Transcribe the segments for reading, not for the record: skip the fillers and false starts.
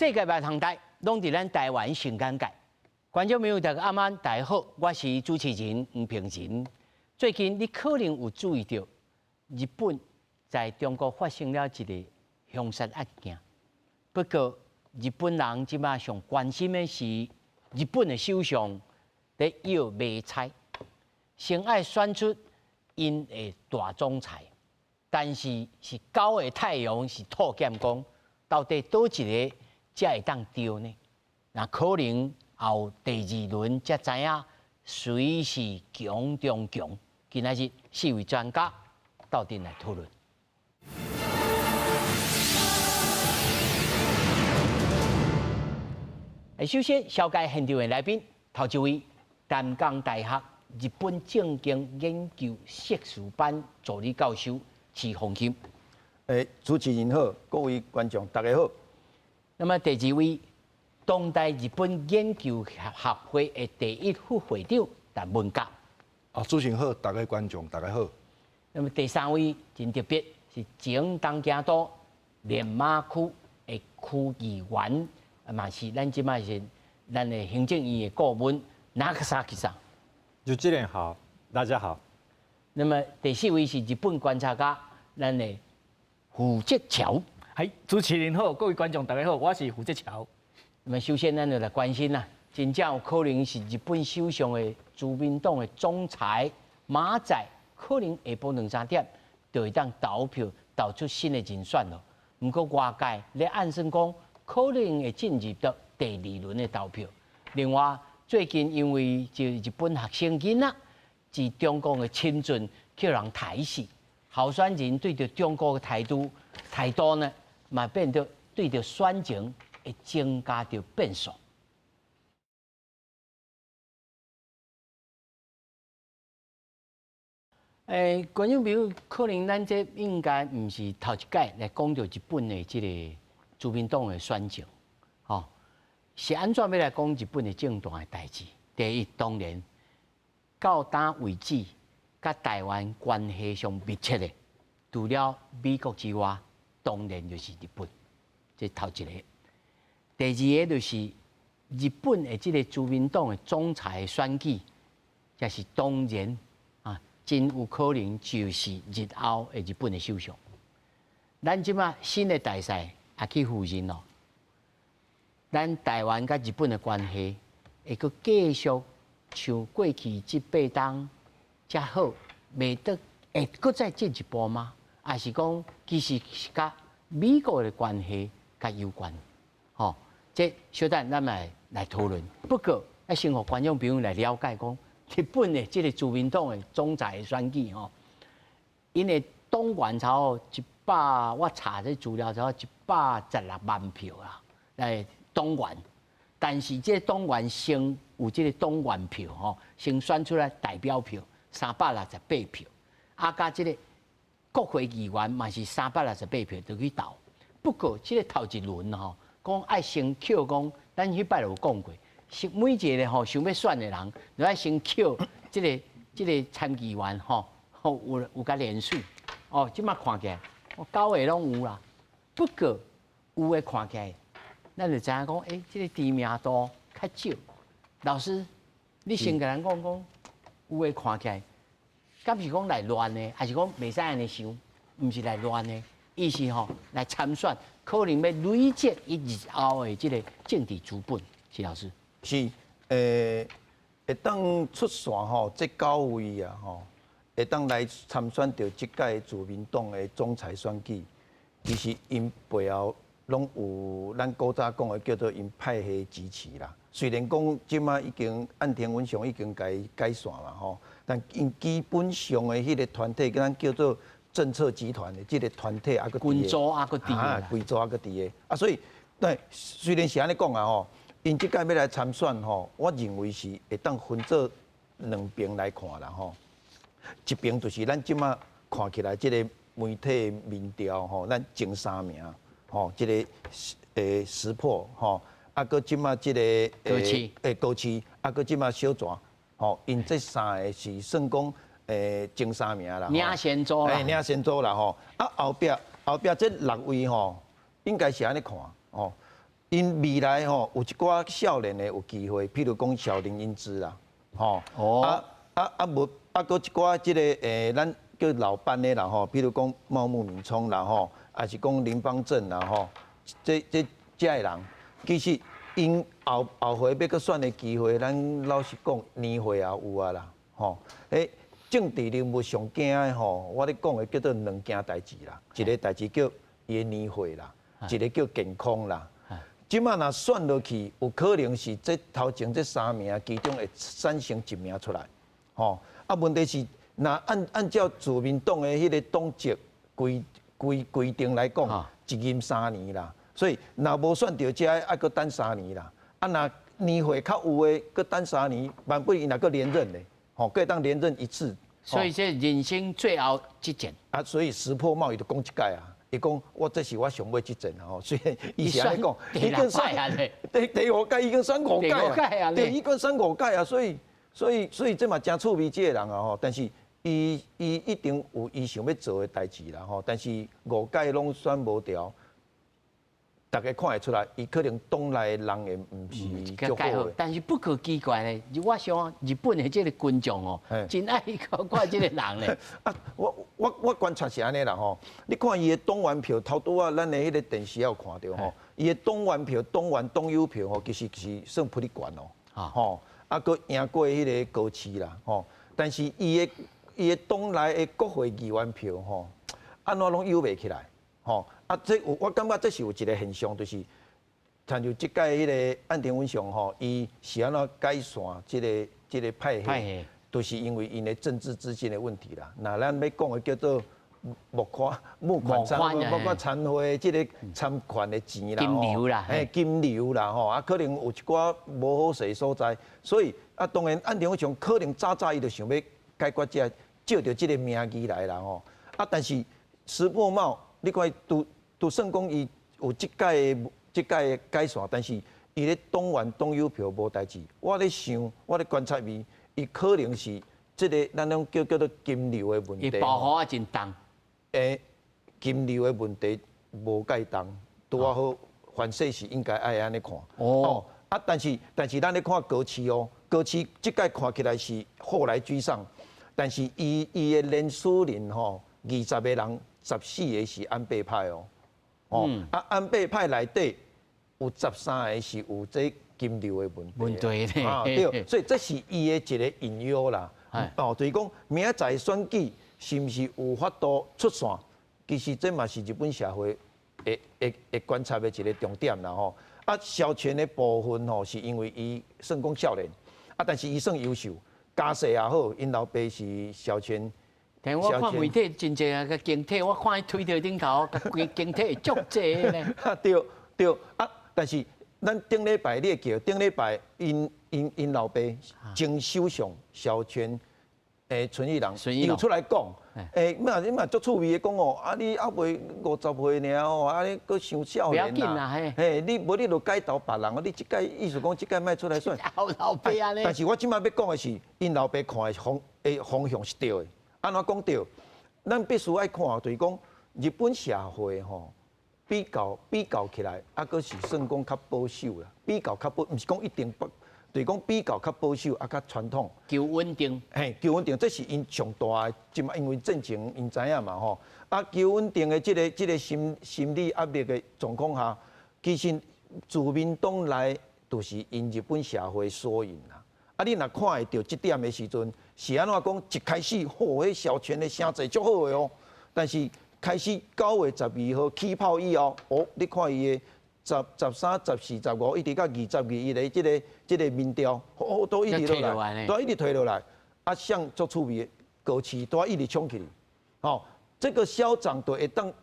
世界萬通台，攏佇咱台灣上尷尬。觀眾朋友，大家暗安，大家好，我是主持人吳平仁。最近你可能有注意到，日本在中國發生了一個兇殺案件。不過，日本人這馬上關心的是，日本的首相咧約馬猜，先愛選出𪜶的大總裁，但是是九個太陽是兔劍講，到底佗一个才會當著呢？那可能也有第二輪才知影誰是強中強。今仔日四位專家鬥陣來討論。首先，紹介現場的來賓，頭一位，淡江大學日本政經研究碩士班助理教授池鳳琴。主持人好，各位觀眾大家好。那麼第二位，當代日本研究協會的第一副會長陳文甲。啊，主持人好，大家觀眾大家好。那麼第三位真特別，是前東京都練馬區的區議員，嘛是咱這擺是咱的行政院的顧問那個薩基桑。主持人好，大家好。那麼第四位是日本觀察家，咱的胡哲橋。係，主持人好，各位觀眾大家好，我是胡哲橋。那麼首先，咱就來關心啦，真正有可能是日本首相的自民黨的總裁馬仔，可能下晡兩三點就會當投票投出新的人選囉。毋過外界咧暗算講，可能會進入到第二輪的投票。另外，最近因為就日本學生囡仔佇中國的深圳去予人刣死，候選人對著中國的態度呢，嘛變得對著選情會增加著變數。觀眾朋友，可能咱這應該毋是頭一擺來講著日本的這個自民黨的選情，吼，是按怎欲來講日本的政壇的代誌？第一，當然到今為止，佮台灣關係上密切的，除了美國之外，當然就是日本，這頭一个。第二个就是日本的這个自民黨的總裁選舉，也是當然啊，真有可能就是日後的日本的首相。咱這馬新的大勢也去赴任咯。咱台灣佮日本的關係會閣繼續像過去這八冬遮好，袂得會閣再進一步嗎？還是講其實是佮美國的關係較有關？吼，這小等咱來來討論。不過，愛先予觀眾朋友來了解講，日本的這个自民黨的總裁的選舉吼，𪜶的黨員差不多一百，我查這資料差不多116萬票啦，來黨員。但是這个黨員先有這个黨員票吼，先選出來代表票368票，啊，佮這个國會議員嘛是368票就去投。不過這个頭一輪吼，講愛先抾講，咱彼擺就有講過，是每一个吼想欲選的人，就愛先抾這个參議員吼，有共連署。哦，這馬看起來，九个攏有啦。不過有的看起來，咱就知影講，這个知名度較少。老師，你先共咱講講，有的看起來，敢是講來亂的，還是講袂使按呢想？毋是來亂的，伊是吼來參選，可能欲累積伊日後的這个政治資本。是老師。是，會當出線吼，這九位啊吼，會當來參選著這屆自民黨的總裁選舉，其實𪜶背後攏有咱古早講的叫做𪜶派系支持啦。雖然講這馬已經岸田文雄已經共伊解散啦吼，但𪜶基本上的彼个團體，咱叫做政策集團的這个團體猶閣群組猶閣佇啊，群組猶閣佇的啊，所以對，雖然是按呢講啊吼，𪜶這屆欲來參選吼，我認為是會當分做兩邊來看啦吼。一邊就是咱這馬看起來這个媒體民調吼，咱前三名吼，這个石破吼，啊，閣這馬這个高市，高市，啊，閣這馬小泉吼，𪜶這三个是算講前三名啦，領先組啦，領先組啦吼，啊後壁這六位吼，應該是按呢看吼， 𪜶未來吼有一寡少年的有機會，譬如講小林英姿啦，吼，啊啊啊無啊，閣一寡這个咱叫老班的啦吼，譬如講茂木敏充啦吼，抑是講林邦正啦吼，這遮的人，其實𪜶後後回欲閣選的機會，咱老實講年歲也有啊啦，吼，政治人物上驚的吼，我咧講的叫做兩件代誌啦，一个代誌叫伊的年歲啦，一个叫健康啦。這馬若選落去，有可能是這頭前這三名其中會產生一名出來，吼。啊，問題是，若按照自民黨的彼个黨籍規定來講，一任三年啦，所以若無選著這个，愛閣等三年啦。啊，若年歲較有的，閣等三年，萬不伊若閣連任咧，吼，閣會當連任一次。所以這人生最後一戰。啊，所以石破茂伊就講這擺啊。伊講我這是我上尾一戰啊！吼，雖然伊是按呢講，已經選第五屆已經選五屆啊，對，已經選五屆啊，所以這嘛誠趣味這个人啊吼，但是伊一定有伊想欲做的代誌啦吼，但是五屆攏選無著。大家看會出來，伊可能黨內人緣毋是足好的。但是不可奇怪咧，我想日本的這个群眾哦，真愛看這个人咧。啊，我觀察是按呢啦吼，你看伊的黨員票，頭拄仔咱的彼个電視也有看著吼，伊的黨員票、黨員黨友票吼，其實是算普哩懸哦，吼，啊，閣贏過彼个高市啦，吼，但是伊的黨內的國會議員票吼，按怎攏摇袂起來，吼。啊，這有我感覺這是有一个現象，就是，親像這屆彼个岸田文雄吼，伊是按怎解散這个派系，就是因為𪜶的政治資金的問題啦。若咱欲講的叫做募款參會這个參款的錢啦，金流啦，嘿，金流啦吼，啊，可能有一寡無好勢所在，所以啊，當然岸田文雄可能早早伊就想欲解決這个，借著這个名義來啦吼。啊，但是石破茂，你看都算講伊有這屆的解散，但是伊咧黨員黨友票無代誌。我咧想，我咧觀察伊，伊可能是這个咱攏叫做金流的問題。伊包袱也真重。金流的問題無蓋重，拄仔好，凡勢是應該愛按呢看。哦。啊，但是咱咧看高市哦，高市這屆看起來是後來居上，但是伊的連署人吼，20個人，14個是安倍派哦。哦，啊，安倍派內底有13個是有這金流的問題。問題咧。啊，對，所以這是伊的一个隱憂啦。哦，就是講明仔載選舉是毋是有法度出線？其實這嘛是日本社會會觀察的一个重點啦吼。啊，小泉的部分吼，是因為伊算講少年，啊，但是伊算優秀，家世也好，𪜶老爸是小泉。但我看媒體真濟啊，共經體，我看伊推特頂頭，共經體足濟咧。對對啊，但是咱頂禮拜你會記，頂禮拜𪜶老爸前首相小泉純一郎，伊有出來講，嘛你嘛足趣味的講哦，啊你猶未50歲爾哦，啊你閣傷少年啦，嘿，你無你就改投別人，你這屆意思講這屆莫出來選。老爸按呢。但是我這擺欲講的是，𪜶老爸看的方向是對的。按怎講對？咱必須愛看，就是講日本社會吼比較起來，猶閣是算講較保守啦。比較較保，毋是講一定不，就是講比較較保守，啊較傳統。求穩定。嘿，求穩定，這是𪜶上大的，這馬因為戰前𪜶知影嘛吼。啊，求穩定的這个心理壓力的狀況下，其實自民黨內就是𪜶日本社會縮影啦。啊，你若看會著這點的時陣，是按怎講？一開始，吼，彼小泉的聲勢足好的哦。但是開始9月12號起跑以後，哦，你看伊的10、13、14、15，一直到22，伊的這个民調，哦，都一直落來，都一直退落來。啊，像足趣味的高市都一直衝起去。吼，這個消長就會當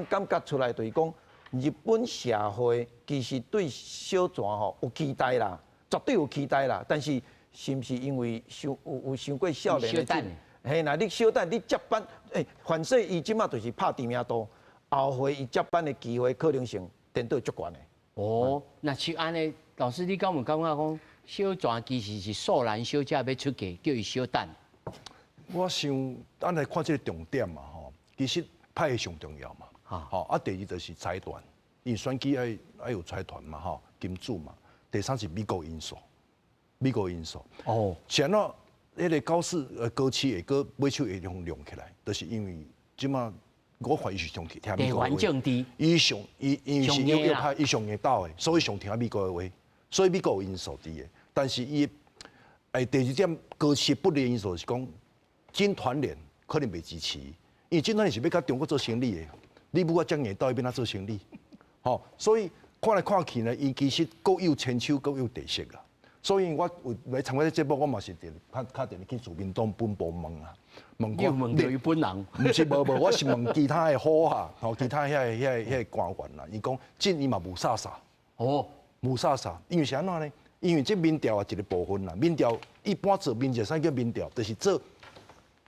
感覺出來，就是講日本社會其實對小泉吼有期待啦，絕對有期待啦，但是。是毋是因為傷有傷過少年的？嘿，若你小等，你接班，反正伊這馬就是拍知名度，後回伊接班的機會可能性顛倒足懸的。哦，若是按呢，老師你敢有感覺講小泉其實是素蘭小姐欲出嫁，叫伊小等？我想咱來看這个重點嘛，吼，其實派系上重要嘛，吼，啊，第二就是財團，因為選舉愛有財團嘛吼，金主嘛。第三是美國因素，美國因素。是按怎彼個高市會閣尾手會用亮起來，就是因為這馬我懷疑是上聽美國的話。政治。伊上伊因為是右右派，伊上硬鬥的，所以上聽美國的話，所以美國有因素佇的。但是伊第二點高市不利因素是講，經團聯可能袂支持，因為經團聯是欲佮中國做生意的，你母我遮硬鬥，欲按怎做生意？吼，所以看來看去呢，伊其實各有千秋，各有特色啦。所以我有來參加這節目，我嘛是佇較敲電話去自民黨本部問啊，問你有問著伊本人？毋是無無，我是問其他的好啊，吼，其他遐個官員啦，伊講這伊嘛霧煞煞。霧煞煞，因為是按怎呢？因為這民調啊一個部分啦，民調一般做民調，啥叫民調？就是做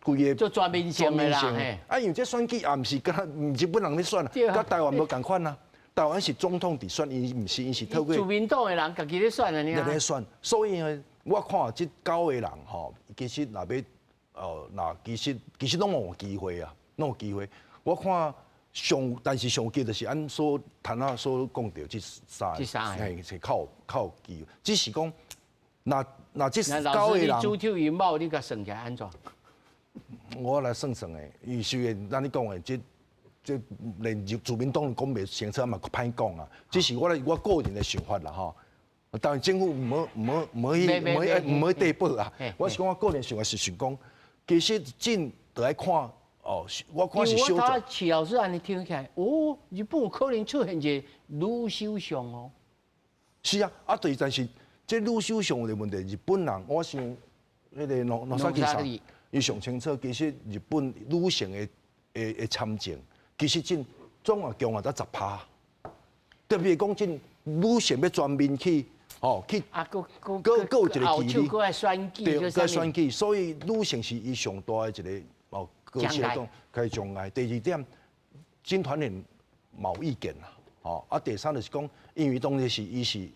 規個做全面性的啦，啊，因為這選舉也毋是敢毋是日本人咧選啊，佮台灣無仝款啊。台灣是總統佇選，伊毋是，伊是透過自民黨的人家己咧選啊，你咧選，所以呢，我看這九個人吼，其實若欲哦，若其實攏有機會啊，攏有機會。我看上，但是上記就是按所陳仔所講著這三個，這三個嘿，是較有機會。只是講，若這九個人，主跳伊某，你共算起來按怎？我來算算的，伊雖然咱你講的這。這連自民黨講袂清楚嘛，歹講啊。只是我來我個人的想法啦，吼。當然政府毋好去綴報啊。我是講我個人想法是想講，其實真著愛看哦，我看是小。我徐老師按呢聽起來，哦，日本有可能出現一個女首相哦。是啊，啊對，但是這女首相的問題，日本人我想彼個野崎さん，伊上清楚，其實日本女性的參政。其實這總也強啊，才10%。特別講這女性欲全面去，吼去，啊，閣閣閣有一個距離，閣愛選舉，對，閣愛選舉，所以女性是伊上大的一個哦，高市來講，開障礙。第二點，經團聯嘛有意見啦，吼啊，第三就是講，因為當時是伊是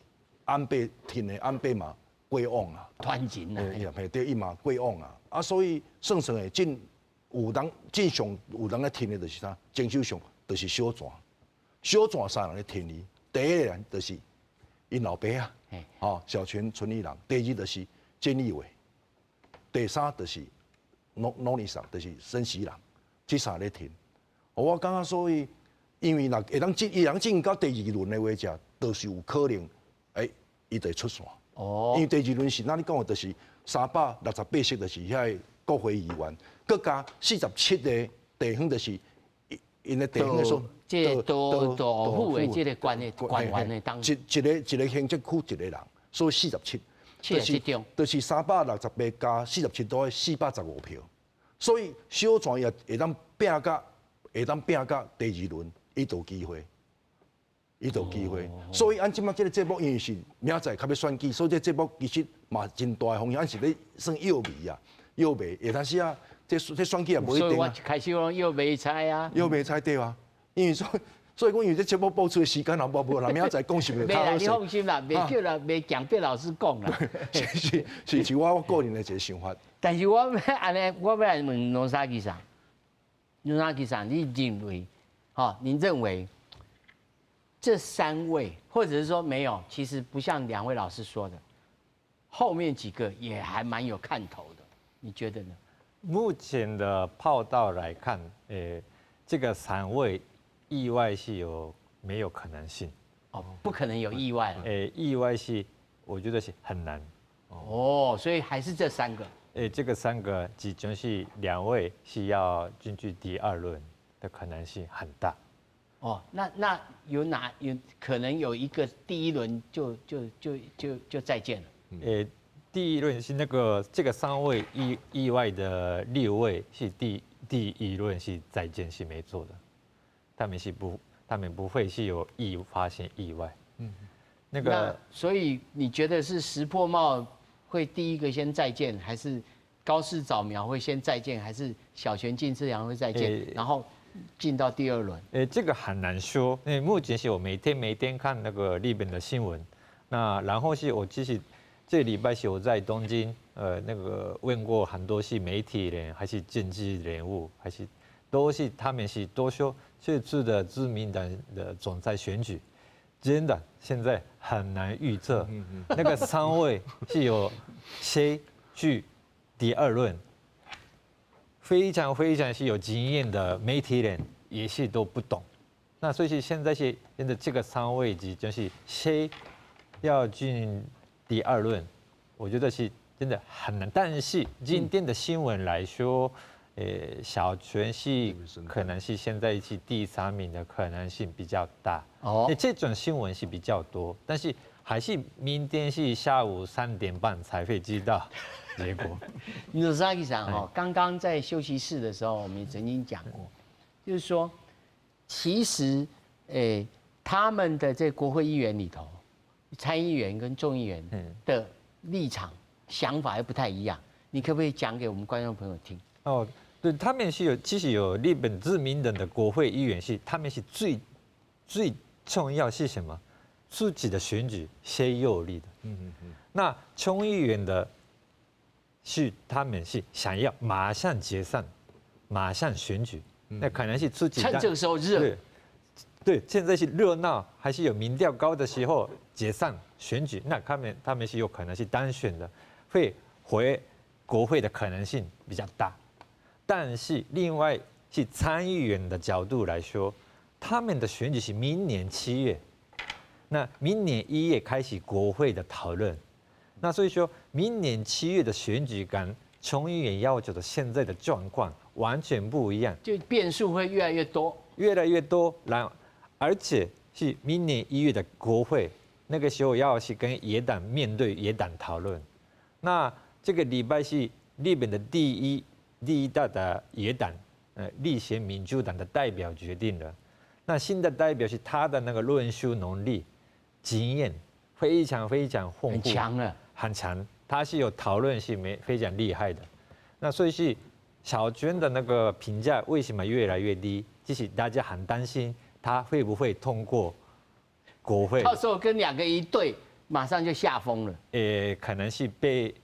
安倍挺的，安倍嘛過往啊，團結啊，嘿，對，伊嘛過往啊，啊，所以算算的這。有人正常有人咧挺的，就是啥？前首相就是小泉，小泉三人咧挺伊。第一個人就是𪜶老爸啊，吼小泉純一郎。第二就是菅義偉，第三就是野崎さん，就是森喜朗，這三咧挺。我感覺所以，因為若會當進，伊人進到第二輪的話者，就是有可能，欸，伊就會出線。因為第二輪是咱你講的，就是368席，就是遐个國會議員。閣加47個地方，就是𪜶的地方的說，這個都府的這個官的官員的當，一個行政區一個人，所以四十七，就是368加四十七，都愛415票，所以小泉也會當拼甲第二輪，伊就有機會，伊就有機會。所以按這馬這個節目，因為是明仔載較欲選舉，所以這節目其實嘛真大的風險，按是咧算藥味啊，藥味會當時啊。這選舉也無一定啊。所以我一開始講藥袂猜啊。藥袂猜對啊，因為所以講，因為這節目播出的時間也無無啦，明仔載講是袂較好勢。你放心啦，袂叫啦，袂強迫老師講啦。是是是，是我個人的一個想法。但是我欲按呢，我欲來問野崎さん，野崎さん，你認為，吼，您認為這三位，或者是說沒有，其實不像兩位老師說的，後面幾個也還蠻有看頭的，你覺得呢？目前的報道來看，這個三位意外是有沒有可能性？哦，不可能有意外。意外是我覺得是很難。哦，所以還是這三個。這個三個其中是兩位是要進去第二輪的可能性很大。哦，那有哪有可能有一個第一輪就再見了？第一輪是那個這個三位意外的六位是第一輪是再見是沒錯的，他們不會是有發生意外。那個那所以你覺得是石破茂會第一個先再見，還是高市早苗會先再見，還是小泉進次郎會再見，然後進到第二輪？這個很難說。因為目前是我每天每天看那個日本的新聞，那然後是我其實。這禮拜是我在東京，那個問過很多是媒體人，還是政治人物，還是都是他們是都說這次的自民黨的總裁選舉，真的現在很難預測，那個三位是有誰去第二輪，非常非常是有經驗的媒體人也是都不懂。那所以是現在是現在這個三位就是誰要進第二輪，我覺得是真的很難。但是今天的新聞來說，小泉是可能是現在是第三名的可能性比較大。哦，這種新聞是比較多，但是還是明天是下午3點半才會知道結果。你說沙吉桑哈，剛剛在休息室的時候，我們也曾經講過，就是說，其實，他們的這國會議員裡頭，參議員跟眾議員的立場、想法又不太一樣，你可不可以講給我們觀眾朋友聽？哦，對，他們是有，其實有日本自民黨的國會議員是，他們是最最重要是什麼？自己的選舉先有利的。那眾議員的是他們是想要馬上解散，馬上選舉，那可能是自己趁這個時候熱。對，對，現在是熱鬧，還是有民調高的時候解散選舉，那他們是有可能是當選的，會回國會的可能性比較大。但是另外是參議員的角度來說，他們的選舉是明年7月，那明年1月開始國會的討論，那所以說明年七月的選舉跟眾議員要求的現在的狀況完全不一樣，就變數會越來越多，越來越多，然後而且是明年1月的國會，那個時候要是跟野黨面對野黨討論，那這個禮拜是日本的第一大的野黨，立憲民主黨的代表決定了。那新的代表是他的那個論述能力、經驗非常非常豐富，很強啊，很強。他是有討論性沒非常厲害的。那所以是小泉的那個評價為什麼越來越低？就是大家很擔心他會不會通過國會。到時候跟兩個一對，馬上就下風了。可能是被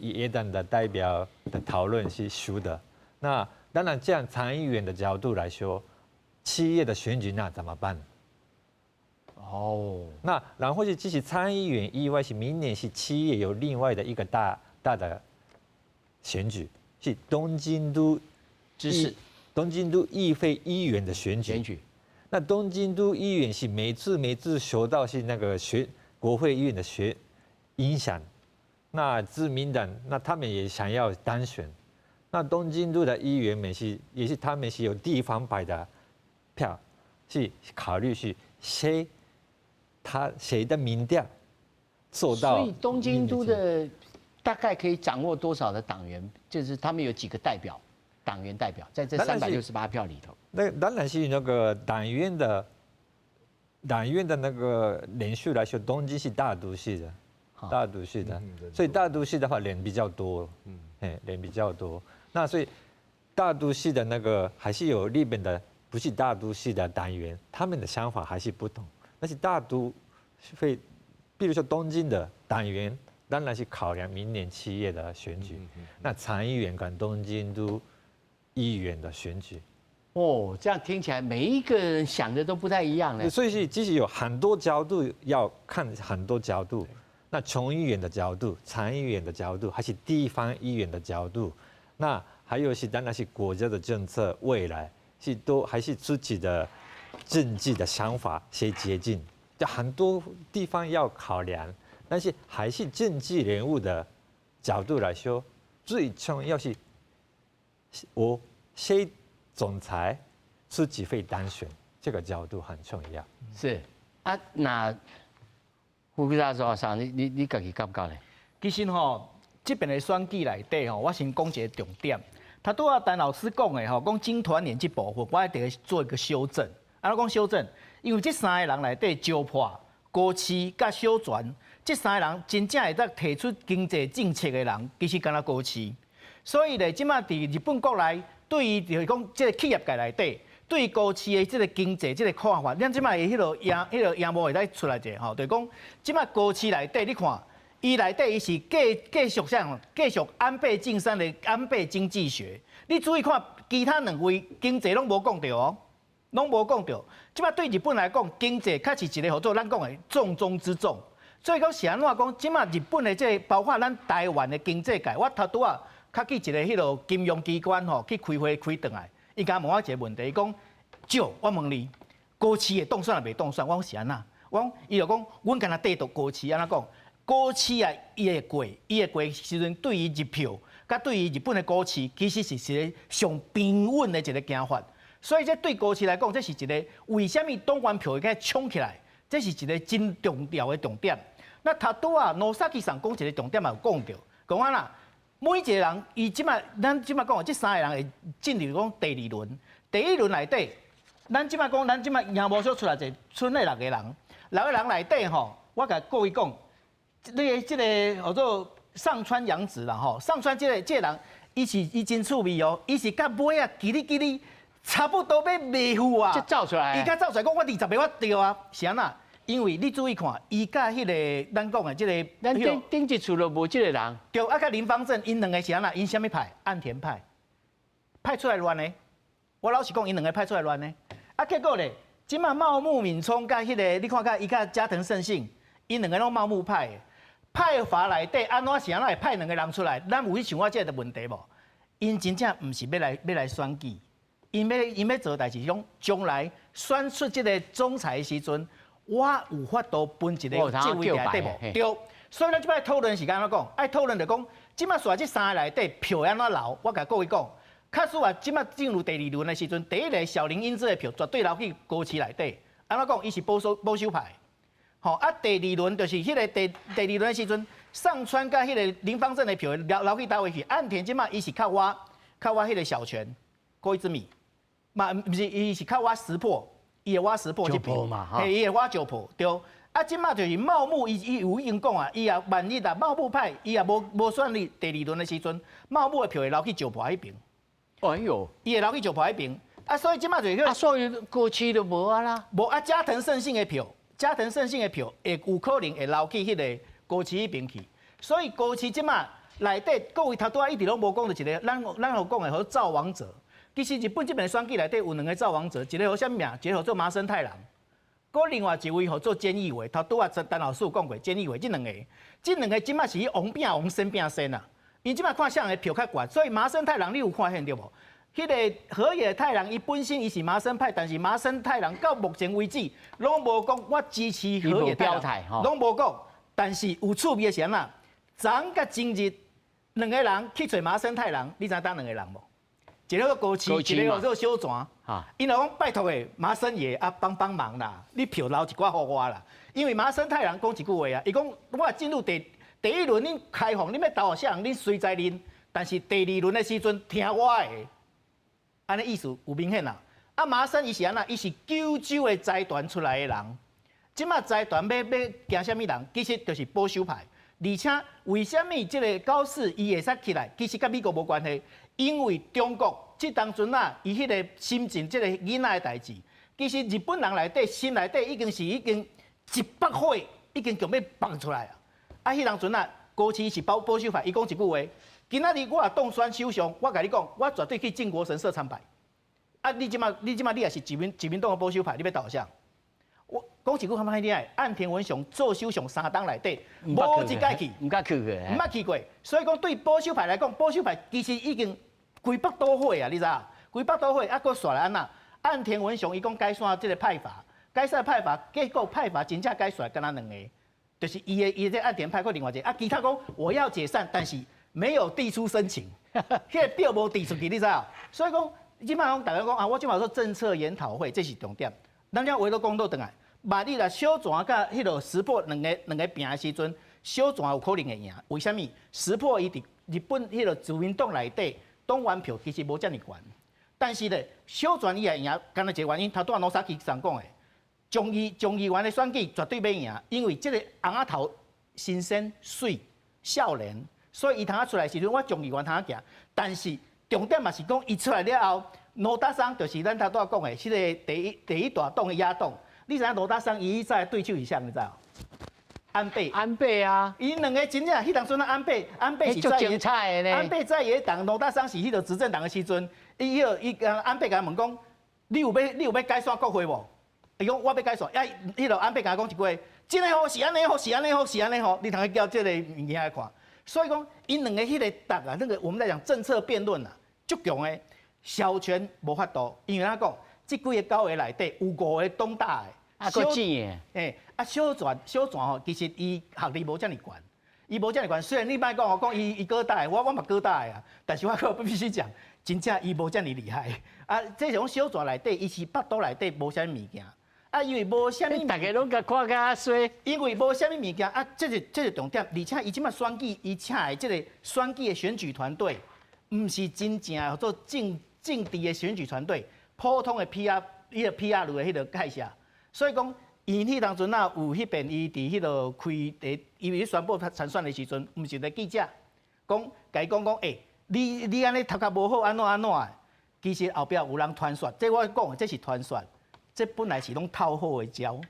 野黨的代表的討論是輸的。那當然，這樣參議員的角度來說，7月的選舉那怎麼辦？哦，那然後是其實參議員以外，是明年是七月有另外的一個大大的選舉，是東京都知事，東京都議會議員的選舉。選舉。那東京都議員是每次每次受到是那個選國會議員的選影響。那自民黨，那他們也想要當選。那東京都的議員們是也是他們是有地方派的票，是考慮是誰他誰的民調做到。所以東京都的大概可以掌握多少的黨員？就是他們有幾個代表，黨員代表在這368票裡頭。那當然是那個黨員的那個人數來說，東京是大都市的。大都市的，所以大都市的話人比較多，嗯，人比較多。那所以大都市的那個還是有日本的，不是大都市的黨員，他們的想法還是不同。但是大都會，比如說東京的黨員，當然是考量明年七月的選舉。那參議員跟東京都議員的選舉。哦，這樣聽起來每一個人想的都不太一樣呢。所以是其實有很多角度要看，很多角度。那眾議員的角度、參議員的角度，還是地方議員的角度，那還有是當然是國家的政策，未來是都還是自己的政治的想法先接近，就很多地方要考量，但是還是政治人物的角度來說，最重要是我誰總裁自己會當選，這個角度很重要。是啊，那。副教授啥？你家己感覺咧？其實吼，這邊的選舉內底吼，我先講一個重點。頭拄仔陳老師講的吼，講經團連這部分，我一定做一個修正。按怎講修正？因為這三個人內底，石破、高市佮小泉，這三個人真正會當提出經濟政策的人，其實干焦高市。所以咧，這馬佇日本國內，對於就是講這個企業界內底，對高市的這個經濟這個看法，咱這馬的彼個螢彼個螢幕會使出來者吼，就是講這馬高市內底，你看，伊內底伊是繼續啥？繼續安倍晉三的安倍經濟學。你注意看，其他兩位經濟攏無講著哦，攏無講著。這擺對日本來講，經濟確實一個號做咱講的重中之重。所以講是按怎講？這擺日本的這個，包括咱台灣的經濟界，我頭拄仔較去一個彼落金融機關吼去開會開轉來，伊共問我一個問題，伊講：趙，我問你，高市會當選抑袂當選？我講是按怎？我講，伊就講，阮敢若綴著高市按怎講？高市啊，伊會過時陣，對於日票，佮對於日本的股市，其實是一個上平穩的一個行法。所以這對高市來講，這是一個為啥物黨員票會共衝起來？這是一個真重要的重點。那頭拄仔野崎桑講一個重點嘛有講著，講按怎，每一個人伊這擺咱這擺講的這三個人會進入講第二輪，第一輪內底，咱這擺講，咱這擺贏無少出來一個賰的六個人，六個人內底吼，我共各位講，你的這個號做上川陽子啦吼，上川這個人，伊是伊真趣味哦，伊是到尾啊，嘰哩嘰哩，差不多欲袂赴啊，才走出來，伊才走出來講我20個我著啊，是按怎？因為你注意看，伊佮彼個咱講的這個，咱頂頂一次就無這個人。對，啊，佮林芳正，𪜶兩個是按怎？𪜶啥物派？岸田派，派出來亂的。我老實講，𪜶兩個派出來亂的。啊，結果咧，這擺茂木敏充佮彼個，你看佮伊佮加藤勝信，𪜶兩個攏茂木派的。派閥內底按怎是按怎會派兩個人出來？咱有去想過這個問題無？𪜶真正毋是欲來選舉，𪜶欲做代誌，講將來選出這個總裁的時陣。我有法度分一個職位來對無？對，所以咱這擺討論是按怎講？愛討論就講，這擺煞這三個內底票按怎流？我共各位講，確實啊，這擺進入第二輪的時陣，第一個小林英姿的票絕對流去高市內底。按怎講？伊是保守派。吼啊，第二輪就是彼個第二輪的時陣，上川佮彼個林芳正的票流去佗位去？岸田這擺伊是較倚較倚彼個小泉，小泉嘛，毋是伊是較倚石破。伊會倚石破這邊，嘿，伊會倚石破，對。啊，這擺就是茂木，伊有已經講啊，伊也萬一啊，茂木派，伊也無選你第二輪的時陣，茂木的票會流去石破彼邊。哎喲，伊會流去石破彼邊。啊，所以這擺就是啊，所以高市就無啊啦。無啊，加藤勝信的票，加藤勝信的票會有可能會流去彼個高市彼邊去。所以高市這擺內底各位頭拄仔一直攏無講著一個，咱有講的號造王者。其實日本這邊選舉內底有兩個造王者，一個號啥物名？一個號做麻生太郎，閣另外一位號做菅義偉。頭拄仔陳老師有講過，菅義偉這兩個，這兩個這擺是王變王，仙變仙啊！𪜶這擺看啥人的票較懸，所以麻生太郎你有發現著無？彼個河野太郎伊本身伊是麻生派，但是麻生太郎到目前為止攏無講我支持河野太郎，攏無講。但是有趣味的是按怎？昨昏佮今日兩個人去揣麻生太郎，你知影佗兩個人無？一個高市，一個做小泉。𪜶就講拜託的麻生爺啊，幫幫忙啦！你票留一寡予我啦。因為麻生太郎講一句話啊，伊講我進入第一輪，恁開放，恁欲投予啥人，恁隨在恁。但是第二輪的時陣，聽我的，按呢意思有明顯啦。啊，麻生伊是按怎？伊是九州的財團出來的人。這擺財團欲驚啥物人？其實就是保守派。而且為啥物這個高市伊會使起來？其實佮美國無關係，因為中國這當陣啊，伊彼個深圳這個囡仔的代誌，其實日本人內底心內底已經是已經一把火已經強欲放出來啊！啊，彼當陣啊，高市是保守派，伊講一句話：今仔日我若當選首相，我共你講，我絕對去靖國神社參拜。啊，你這擺你也是自民黨的保守派，你欲投啥？我講一句較歹聽的，岸田文雄做首相三冬內底，無一擺去，毋捌去過，毋捌去過。所以講對保守派來講，保守派其實已經規腹肚火啊，你知影？規腹肚火啊，閣煞來按怎？岸田文雄伊講解散這個派閥，解散派閥，結果派閥真正解散敢若兩個，就是伊的這岸田派閣另外一個啊，其他講我要解散，但是沒有遞出申請，彼個表無遞出去，你知影？所以講，這擺講大家講啊，我這擺說政策研討會，這是重點。咱遮話都講倒轉來。萬一啦，小泉佮彼個石破兩個拚的時陣，小泉有可能會贏。為啥物？石破伊佇日本彼個自民黨內底黨員票其實無遮爾懸，但是咧，小泉伊會贏，敢若一個原因，頭拄仔野崎桑講的，眾議員的選舉絕對欲贏，因為這個尪仔頭新鮮媠少年，所以伊通仔出來時陣，我眾議員通仔行。但是重點嘛是講，伊出來了後，野田桑就是咱頭拄仔講的，彼個第一大黨的野黨。你知影野田桑伊以前的對手是啥？你知無？安倍。安倍啊，𪜶兩个真正彼當陣啊，安倍安倍是足精彩的呢。安倍在野黨野田桑是彼个執政黨的時陣，伊彼個伊安倍共伊問講，你有欲解散國會無？伊講我欲解散，啊，彼个安倍共伊講一句話，真的好是按呢好是按呢好是按呢好，你通去叫這個物件來看。所以講，𪜶兩个彼個答啊，那個我們在講政策辯論啊，足強的。小泉無法度，因為按怎講，這幾个九个內底有五个黨大的。啊，閣錢的。欸，啊，小泉小泉吼，其實伊學歷無遮爾懸，伊無遮爾懸。雖然你莫講哦，講伊伊哥大的，我嘛哥大的啊，但是我閣必須講，真正伊無遮爾厲害。啊，這種小泉內底，伊是腹肚內底無啥物物件。啊，因為無啥物，大家攏共看甲衰。因為無啥物物件啊，這是重點。而且伊這擺選舉，伊請的這個選舉的選舉團隊，毋是真正做政治的選舉團隊，普通的 PR，伊個 PR 的彼個介紹。所以講，伊彼當陣啊，有彼邊伊佇彼个開佇伊咧宣布參選的時陣，毋是一個記者講，共伊講講，欸，你按呢頭殼無好，按怎按怎的？其實後壁有人傳說，這我講的這是傳說，這本來是攏套好的招，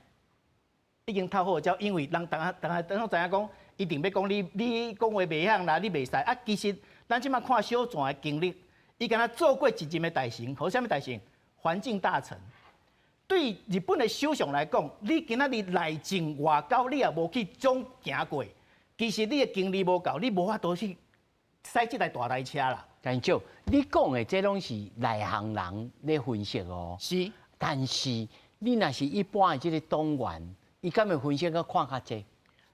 已經套好的招，因為人逐下逐下等知影講，一定欲講你你講話袂響啦，你袂使啊。其實咱這擺看小泉的經歷，伊敢若做過一任的大臣，予啥物大臣？環境大臣。對日本的首相來講，你今仔日內政外交你也無去總行過，其實你的經歷無夠，你無法度去駛這台大台車啦。但就你講的這攏是內行人咧分析哦。是，但是你若是一般的這個黨員，伊敢會分析閣看較濟？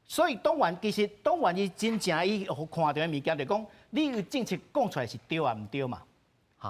所以黨員其實黨員伊真正伊予看著的物件，就講你有政策講出來是對抑毋對嘛？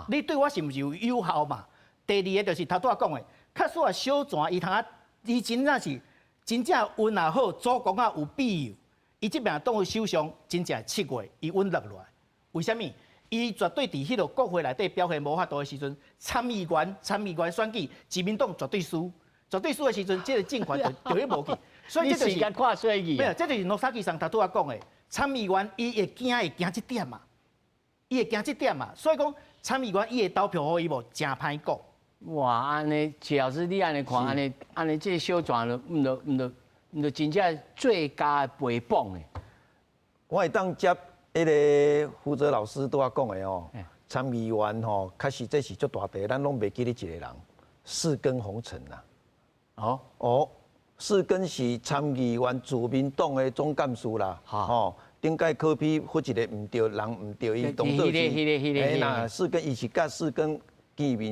你對我是毋是有有效嘛？第二个就是頭拄仔講的。確實啊，小泉伊通啊，伊真正是真正運也好，祖公仔有庇佑，伊這邊當首相真正7月伊穩落來。為啥物？伊絕對佇彼个國會內底表現無法度的時陣，參議員選舉，自民黨絕對輸，絕對輸的時陣，這個政權就會無去。所以這就是看衰去。沒有，這就是野崎桑頭拄仔講的，參議員伊會驚會驚這點嘛，伊會驚這點嘛。所以講參議員伊會投票予伊無，誠歹講。哇，按呢，謝老師你按呢看，按呢按呢，這個小泉就毋著毋著毋著真正最佳的陪綁的。我會當接彼个負責老師拄仔講的哦，參議員吼，確實這是足大題，咱攏袂記得一個人，四根紅塵啦。哦哦，四根是參議員自民黨的總幹事啦。吼，頂擺柯 P 發一個毋對，人毋對，伊當做是。欸那四根伊是佮四根見面，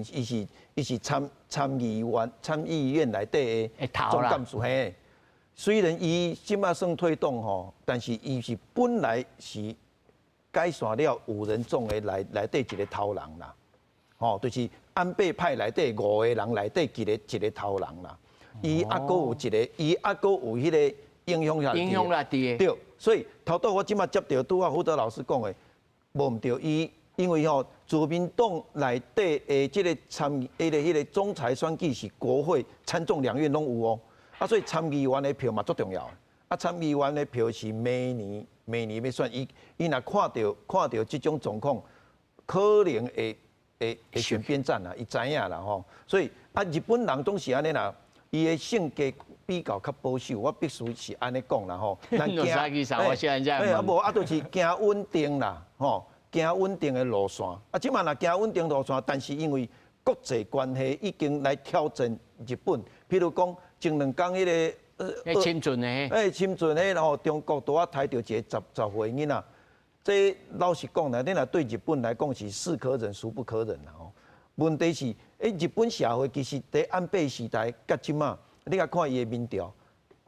伊是參議員參議院內底的總幹事嘿。雖然伊這擺算退黨吼，但是伊是本來是解散了五人眾的內底一個頭人啦。吼，就是安倍派內底五個人內底一個頭人啦。伊猶閣有一個，伊猶閣有彼个影響力。影響力對，所以頭拄我這擺接著拄仔福德老師講的，無毋對，伊因為吼自民黨內底的這個參，彼個總裁選舉是國會參眾兩院攏有哦，啊，所以參議員的票嘛足重要。啊，參議員的票是每年每年欲選，伊若看著這種狀況，可能會選邊站啦，伊知影啦吼。所以啊，日本人總是按呢啦，伊的性格比較較保守，我必須是按呢講啦吼。咱驚，欸，啊無啊，就是驚穩定啦，吼，驚穩定的路線。啊，這擺若驚穩定路線，但是因為國際關係已經來挑戰日本，譬如講前兩工彼个深圳的，欸，深圳的，然後中國拄仔刣著一個10歲囡仔，這老實講啦，你若對日本來講是是可忍孰不可忍啦吼。問題是，欸，日本社會其實佇安倍時代佮這擺，你共看伊的民調，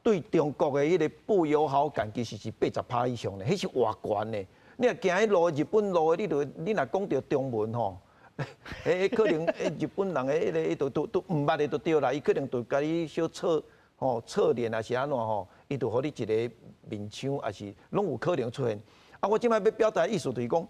對中國的彼个不友好感其實是80%以上的，彼是偌懸的。你若行彼路日本路的，你若講著中文吼，欸，可能欸日本人的彼个伊都毋捌的就對啦，伊可能就共你小側吼側臉抑是按怎吼，伊就予你一个面槍，抑是攏有可能出現。啊，我這擺欲表達的意思就是講，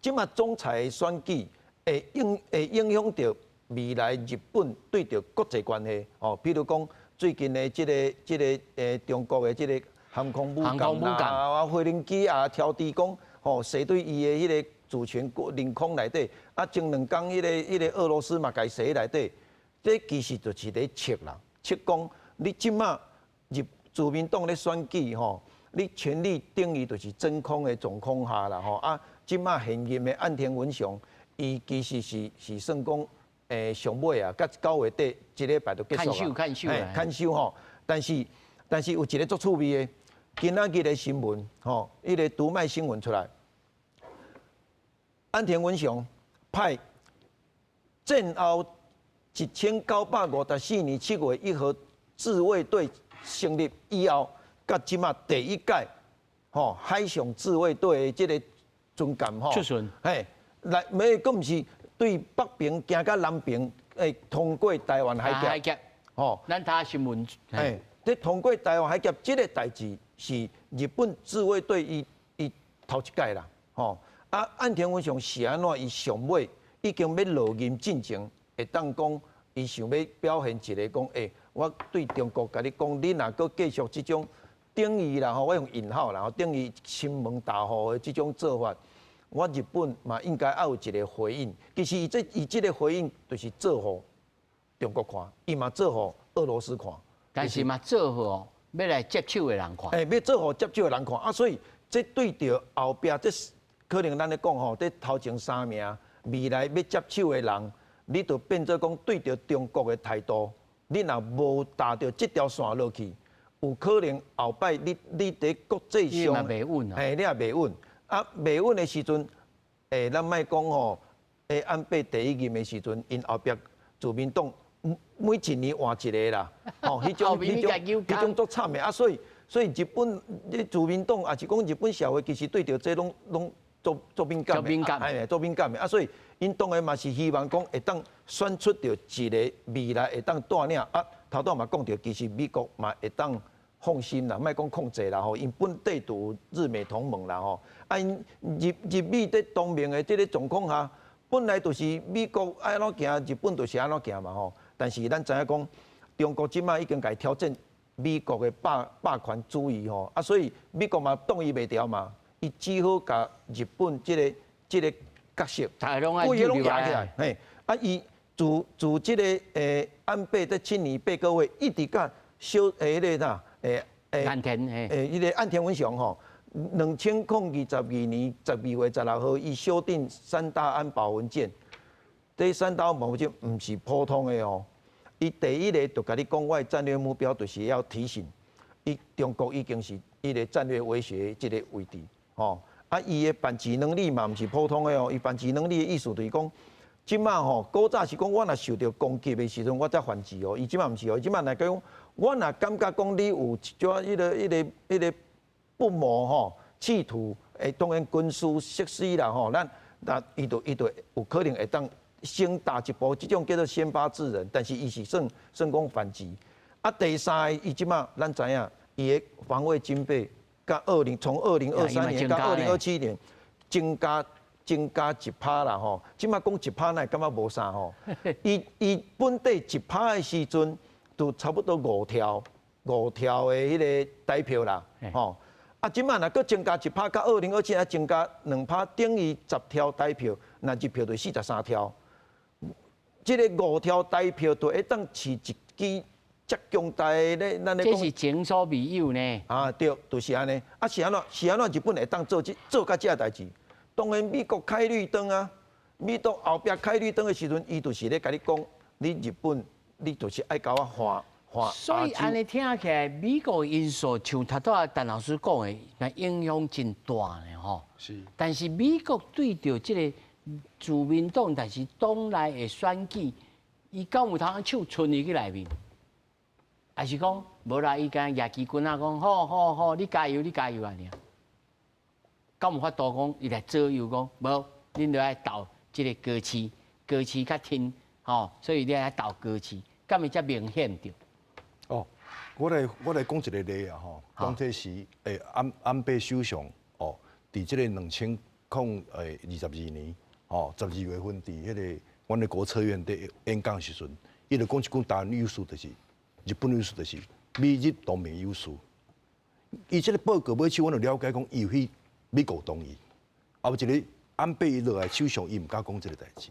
這擺總裁的選舉會影響著未來日本對著國際關係，吼，比如講最近的這個中國的這個航空母艦啊，飛行機也挑戰講，吼，踅對伊的彼個主權國領空內底，啊，前兩工彼個俄羅斯嘛共伊踅內底，這其實就是咧測啦，測講你這擺日自民黨咧選舉吼，你權力等於就是真空的狀況下啦吼。啊，這馬現任的岸田文雄，伊其實是算講上尾啊，佮9月底這禮拜就結束啊。牽手，牽手吼。但是有一個足趣味的，今仔日的新聞吼，彼個讀賣新聞出來，岸田文雄派戰後1954年7月1號自衛隊成立以後，佮這馬第一屆吼海上自衛隊的這個軍艦吼，出巡，嘿，來，沒，閣毋是對北爿行到南爿，通過台灣海峽，吼，咱睇新聞，嘿，這通過台灣海峽這個代誌是日本自衛隊伊頭一屆啦，吼，啊，岸田文雄是按怎？伊上尾已經欲落任進前，會當講伊想欲表現一个講，我對中國共你講，你若閣繼續這種等於啦吼，我用引號啦吼，等於親門踏戶的這種做法，我日本嘛應該愛有一个回應。其實伊這个回應就是做予中國看，伊嘛做予俄羅斯看，但是嘛做予欲來接手的人看。欲做予接手的人看啊，所以這對著後壁這可能咱咧講吼，這頭前三名未來欲接手的人，你就變做講對著中國的態度，你若無踏著這條線落去，有可能後擺你佇國際上，你也袂穩啊，嘿，你也袂穩。啊，袂穩的時陣，咱莫講吼，安倍第一任的時陣，𪜶後壁自民黨每一年換一个啦，吼，彼種足慘的啊，所以日本你自民黨抑是講日本社會，其實對著這攏攏足敏感的，哎，足敏感的啊，所以𪜶當然嘛是希望講會當選出著一个未來會當帶領啊，頭拄嘛講著，其實美國嘛會當放心啦，莫講控制啦吼，𪜶本底就有日美同盟啦吼，啊，𪜶日日美佇同盟的這个狀況下，本來就是美國愛按怎行，日本就是按怎行嘛吼。但是咱知影講，中國這馬已經共挑戰美國的霸權主義吼，啊，所以美國嘛擋伊袂牢嘛，伊只好共日本這个角色，規个攏壓起來，嘿，啊，伊自這个安倍這7年8個月一直佮小彼个啥岸田嘿，彼个岸田文雄吼，2022年12月16號，伊修訂三大安保文件。這三大安保文件毋是普通的哦。伊第一个就共你講，我的戰略目標就是要提醒，伊中國已經是伊个戰略威脅這个位置，吼。啊，伊的反擊能力嘛毋是普通的哦。伊反擊能力的意思就是講，這馬吼古早是講我若受著攻擊的時陣，我才反擊哦。伊這馬毋是哦，伊這馬來講，我若感覺講你有一寡彼個不謀吼，企圖當然軍事設施啦吼，咱那伊就有可能會當先踏一步，這種叫做先發制人，但是伊是算講反擊。啊，第三个，伊這馬咱知影，伊的防衛經費，佮從2023年到2027年，增加1趴啦吼。這馬講一趴，哪會感覺無啥吼？伊本底一趴的時陣，就差不多五條的彼个台票啦，吼。啊，這馬若閣增加一趴，到2027年增加2趴，等於10條台票，若一票就43條。這个五條台票就會當飼一支遮強大的咧，咱咧講。這是前所未有呢。啊，對，就是按呢。啊，是按怎？是按怎？日本會當做到這个代誌？當然美國開綠燈啊！美國後壁開綠燈的時陣，伊就是咧共你講，你日本，你就是愛共我換換。所以按呢聽起來，美國因素像頭拄仔陳老師講的，那影響真大呢吼。是。但是美國對著這个自民黨，但是黨內的選舉，伊敢有通手伸入去內面？還是講無啦？伊敢舉旗棍仔講，好好好，你加油，你加油按呢。敢有法度講，伊來左右講，無，恁著愛投這个高市，高市較親，吼，所以你愛投高市，敢會遮明顯著？哦，我來講一个例啊，吼，當初時安倍首相哦，佇這个2022年吼12月份，佇彼个阮的國策院佇演講時陣，伊就講一句台灣優勢，就是日本優勢，就是美日同盟優勢。伊這个報告尾手，阮就了解講，伊有去美國同意，啊，有一个安倍伊落來首相，伊毋敢講這个代誌。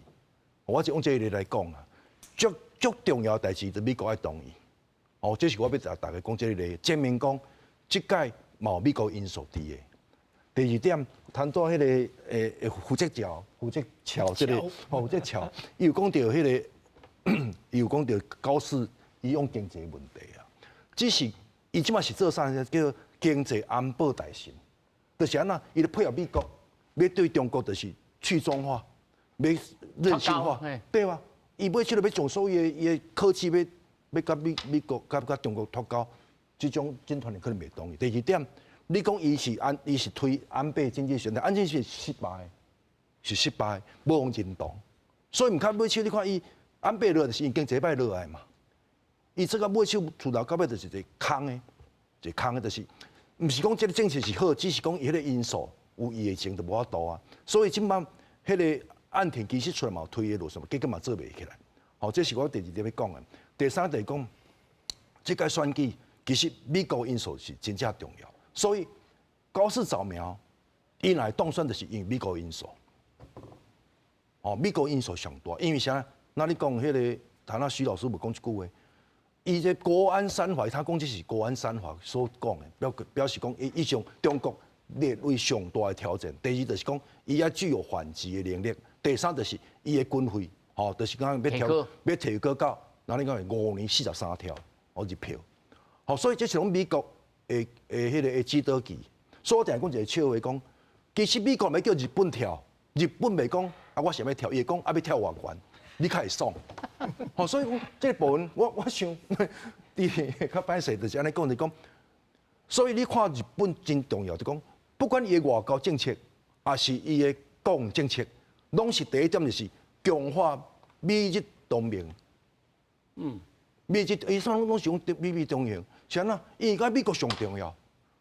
我就用這个例來講啊，足足重要的代誌，就美國愛同意。哦，這是我欲共大家講這个例，證明講這屆嘛有美國因素佇的。第二點，談到彼个胡哲橋、胡哲橋這个，胡哲橋，伊有講著彼个，伊有講著高市伊用經濟問題啊，只是伊這擺是做啥？叫經濟安保大臣，就是按怎？伊咧配合美國，欲對中國就是去中化，欲韌性化，對吧？伊欲出來欲將所有伊的科技欲欲佮美國佮中國脫鈎，這種集團可能袂同意。第二點，你講伊是推安倍經濟學，安倍是失敗，是失敗，無人認同。所以毋較尾手，你看伊安倍落來就是因經濟歹落來嘛。伊這個尾手出頭到尾就是一個空的，一個空的，就是毋是講這个政策是好，只是講伊彼个因素有伊的前就無法度啊。所以這擺彼个岸田其實出來嘛有推的路線，結果嘛做袂起來。好，這是我第二點欲講的。第三點講，這屆選舉其實美國因素是真正重要。所以高市早苗，伊若會當選，就是因為美國因素。哦，美國因素上大，因為啥？那你講彼个，頭仔許老師無講一句話，伊這國安三法，他講這是國安三法所講的，表示講伊將中國列為上大的挑戰。第二就是講，伊愛具有反擊的能力。第三就是伊的軍費，吼，就是講欲調欲提高到，那你講5年43兆，哦入票。好，所以這是攏美國的彼个的指導棋。所以我定講一个笑話，講其實美國欲叫日本跳，日本袂講啊，我想欲跳，伊會講啊欲跳偌懸，你較會爽。吼，所以講這个部分，我想，佇較歹勢就是按呢講，就講，所以你看日本真重要，就講不管伊的外交政策，抑是伊的國防政策，攏是第一點就是強化美日同盟。美日伊啥攏攏是講美日同盟，是按怎？伊講美國上重要。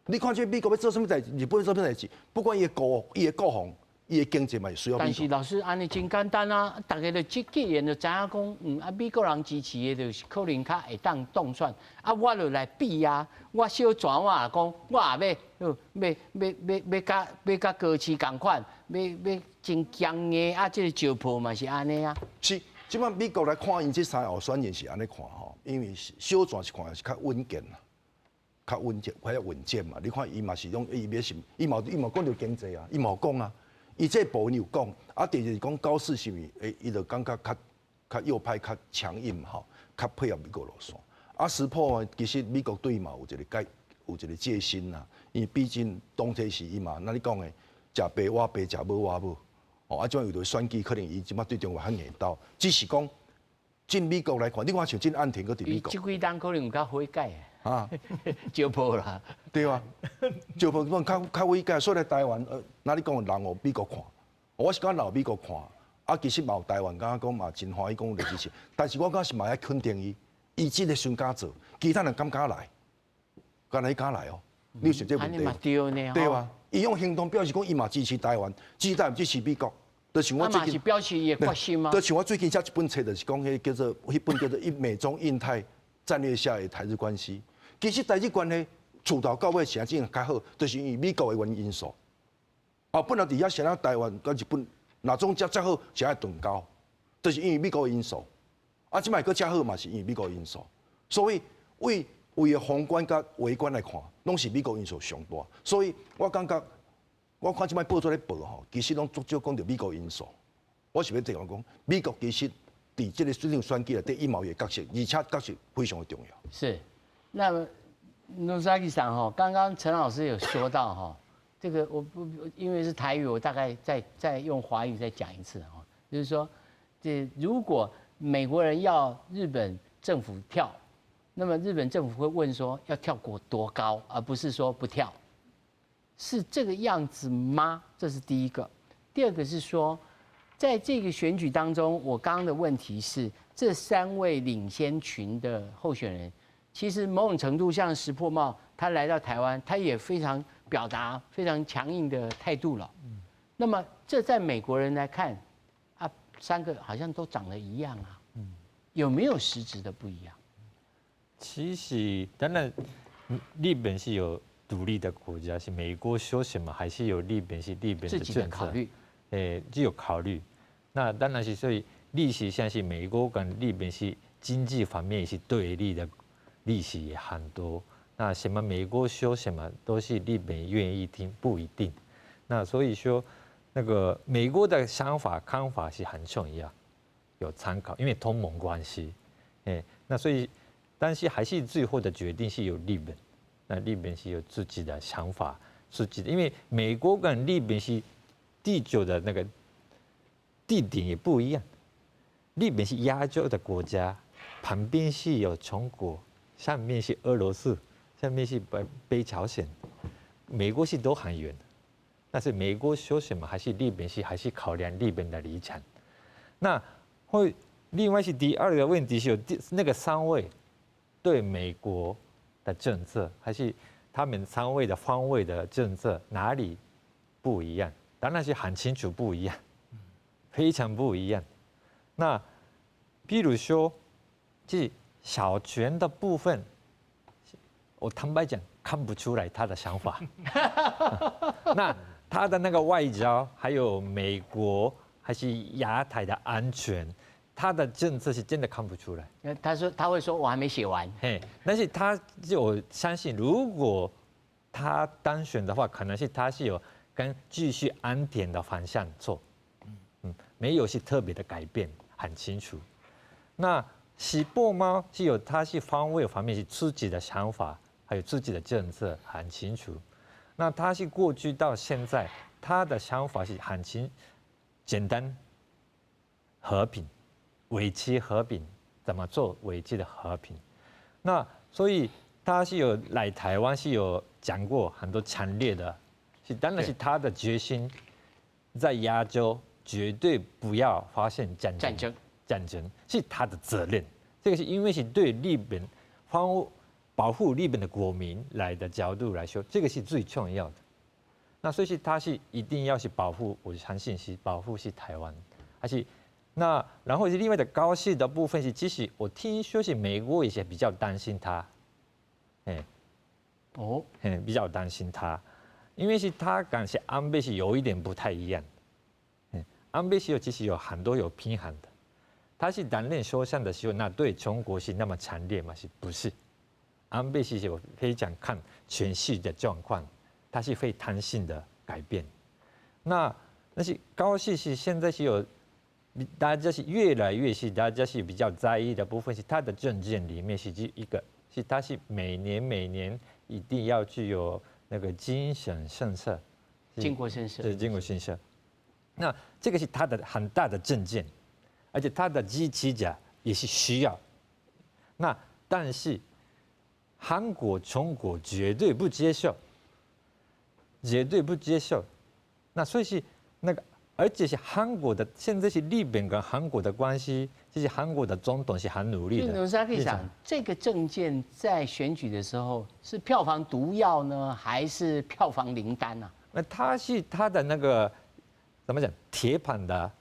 你看這美國欲做啥物代誌，日本做啥物代誌，不管伊的國伊的國防、伊的經濟嘛是需要美國。但是老師按呢真簡單啊，大家就既然就知影講，啊美國人支持的，就是可能較會當當選，啊我就來比啊，我小泉我也講，我也欲欲欲欲欲佮欲佮高市仝款，欲欲真強硬啊！這个石破嘛是按呢啊。是，這擺美國來看𪜶這三个候選人是按呢看吼，因為小泉是看是較穩健啦。較穩健，較穩健嘛。你看伊嘛是用伊欲是，伊嘛講著經濟啊，伊嘛有講啊。伊這部分有講，啊，第二是講高市是毋是？伊就感覺較較右派較強硬吼，較配合美國路線。啊，石破其實美國對伊嘛有一个有一个戒心啦，因為畢竟當初時伊嘛，那你講的，食爸倚爸，食母倚母，哦，啊，這樣為著選舉，可能伊這擺對中國較硬鬥，只是講進美國來看，你看像進岸田閣佇美國，這幾冬可能有較悔改啊，石破啦，對啊，石破講較較悔改，所以來台灣，那你講人予美國看，我是講留美國看，啊，其實嘛有台灣感覺講嘛真歡喜講來支持，但是我感覺是嘛愛肯定伊，伊這个時陣敢做，其他人敢敢來，敢若伊敢來哦，你有想這個問題？對對啊，伊用行動表示講伊嘛支持台灣，支持台灣支持美國，就像我最近是表示伊的決心嗎？就像我最近寫一本冊，就是講彼叫做彼本叫做《一美中印太戰略下的台日關係》。其實台日關係自頭到尾是真較好，就是因為美國的原因素。啊，本來佇遐啥台灣佮日本，若總遮遮好，是愛斷交，就是因為美國的因素。啊，這擺閣遮好嘛，是因為美國的因素。所以為為宏觀佮微觀來看，攏是美國因素上大。所以我感覺，我看這擺報紙咧報吼，其實攏足少講著美國因素。我是欲這樣講，美國其實佇這個這場選舉內底，伊嘛有伊的角色，而且角色非常的重要。是，那麼努薩基桑哈，剛剛陳老師有說到哈，這個我不因為是台語，我大概再用華語再講一次哈，就是說，這如果美國人要日本政府跳，那麼日本政府會問說要跳過多高，而不是說不跳，是這個樣子嗎？這是第一個。第二個是說，在這個選舉當中，我剛剛的問題是，這三位領先群的候選人，其實某種程度像石破茂，他來到台灣，他也非常表達非常強硬的態度了。那麼這在美國人來看，啊，三個好像都長得一樣啊，有沒有實質的不一樣？其實當然，日本是有獨立的國家，是美國說什麼，還是有日本是日本的政策，欸，就有考慮。那當然是所以歷史上是美國跟日本是經濟方面是對立的。歷史也很多。那什麼美國說什麼都是日本願意聽，不一定。那所以說，那個美國的想法看法是很重要，有參考，因為同盟關係。哎，那所以，但是還是最後的決定是由日本。那日本是有自己的想法，自己的，因為美國跟日本是地球的那個地點也不一樣。日本是亞洲的國家，旁邊是有中國，上面是俄羅斯，下面是北朝鮮，美國是都很遠。但是美國說什麼，還是日本是還是考量日本的立場。那會另外是第二個問題是有第那個三位對美國的政策，還是他們三位的方位的政策哪裡不一樣？當然是很清楚不一樣，非常不一樣。那比如說，這小泉的部分，我坦白講看不出來他的想法。那他的那個外交，還有美國還是亞太的安全，他的政策是真的看不出來。他說他會說，我還沒寫完。嘿，但是他就我相信，如果他當選的話，可能是他是有跟繼續岸田的方向做，沒有是特別的改變，很清楚。那石破貓是有，他是方位方面是自己的想法，還有自己的政策很清楚。那他是過去到現在，他的想法是很清簡單，和平，維持和平，怎麼做維持的和平？那所以他是有來台灣是有講過很多強烈的，是當然是他的決心，在亞洲絕對不要發生戰爭，戰爭，戰爭是他的責任。這個是因為是對日本方保護日本的國民來的角度來說，這個是最重要的。那所以是他是一定要去保護，我相信是保護是台灣，還是那然後是另外的高市的部分是，其實我聽說是美國也是比較擔心他，哎，哦，比較擔心他，因為是他感覺安倍是有一點不太一樣，安倍是有其實有很多有平衡的，他是擔任首相的時候，那對中國是那麼強烈嗎？是不是？安倍是有非常看全世界的狀況，他是會彈性的改變。那是高市是現在是有，大家是越來越是大家是比較在意的部分是他的政見裡面是一個是他是每年每年一定要具有那個精神政策，靖國神社，是靖國神社。那這個是他的很大的政見，而且他的支持者也是需要。那但是韓國、中國絕對不接受，絕對不接受。那所以是那個，而且是韓國的，現在是日本跟韓國的關係，就是韓國的總統是很努力的。龍沙可以講，這個政見在選舉的時候是票房毒藥呢，還是票房靈丹啊？那他是他的那個怎麼講？鐵板的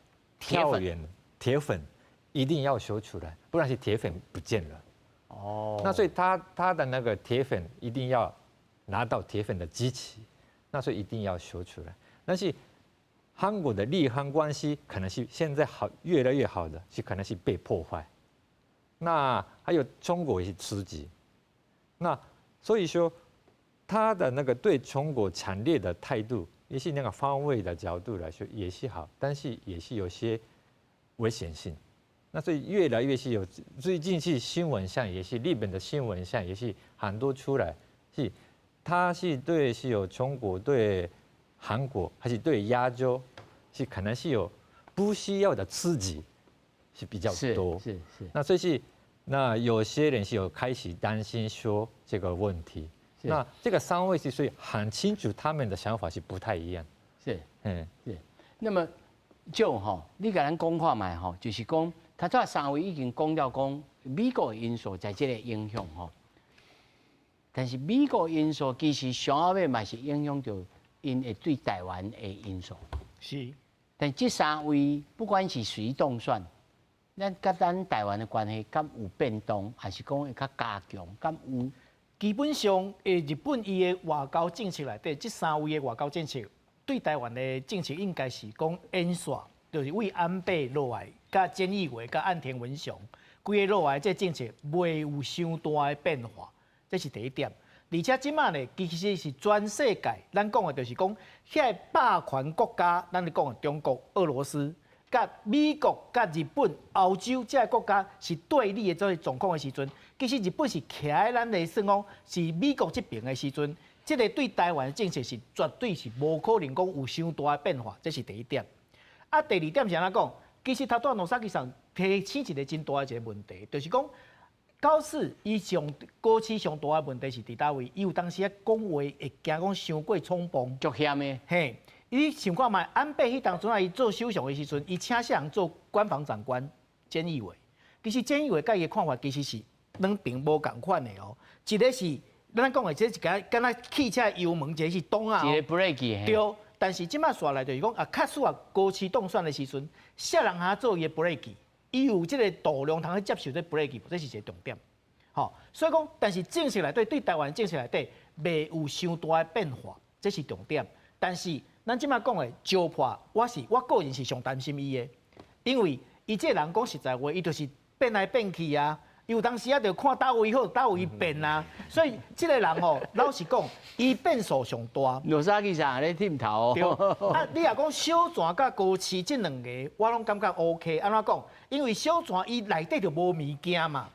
票源，鐵粉一定要修出來，不然是鐵粉不見了。哦，那所以他的那個鐵粉一定要拿到鐵粉的支持，那所以一定要修出來。但是韓國的日韓關係可能是現在好越來越好的，是可能是被破壞。那還有中國也是刺激，那所以說他的那個對中國強烈的態度，也是那個方位的角度來說也是好，但是也是有些危險性。那所以越來越是有最近是新聞上也是日本的新聞上也是很多出來，是他是對是有中國對韓國還是對亞洲是可能是有不需要的刺激是比較多，那所以是那有些人是有開始擔心說這個問題，那這個三位是所以很清楚他們的想法是不太一樣，是。那麼就吼，你共咱講看覓吼，就是講。他這三位已經講了講美國的因素在這個影響吼，但是美國因素其實上後尾嘛是影響著𪜶會對台灣的因素。但這三位不管是誰當選，咱佮咱台灣的關係敢有變動，還是講會較加強？敢有？基本上，日本伊的外交政策內底，這三位的外交政策對台灣的政策應該是講延續，就是為安倍落來，佮菅義偉、佮岸田文雄，規个落來這政策袂有傷大的變化，這是第一點。而且這馬呢，其實是全世界，咱講的就是講，遐个霸權國家，咱咧講的中國、俄羅斯、佮美國、佮日本、歐洲這个國家是對立的這個狀況的時陣，其實日本是徛佇咱的算講是美國這邊的時陣，這個對台灣的政策是絕對是無可能講有傷大的變化，這是第一點。啊，第二點是按怎講？其實頭拄仔野崎桑提醒一個真大的一個問題，就是講高市伊上高市上大的問題是佇佗位？伊有當時啊講話會驚講傷過衝動，足險的。嘿，你想看覓？安倍彼當陣啊，伊做首相的時陣，伊請啥人做官房長官？菅義偉。其實菅義偉佮伊的看法其實是兩邊無仝款的哦。一個是咱講的，這是敢若汽車油門，一個是擋啊。一個 brake。對。但是這馬煞來就是講啊，假使啊高市當選的時陣，啥人通做伊的 brake？伊有這個度量通去接受這 brake，這是一個重點。吼，所以講，但是政策內底對台灣政策內底袂有傷大的變化，這是重點。但是咱這馬講的石破，我個人是上擔心伊的，因為伊這個人講實在話，伊就是變來變去啊。有當時啊，就看佗位好，佗位變啊。所以這個人吼，老實講，伊變數上大。羅莎其實咧點頭。對。啊，你若講小泉佮高市這兩個，我攏感覺 OK。按怎講？因為小泉伊內底就無物件嘛，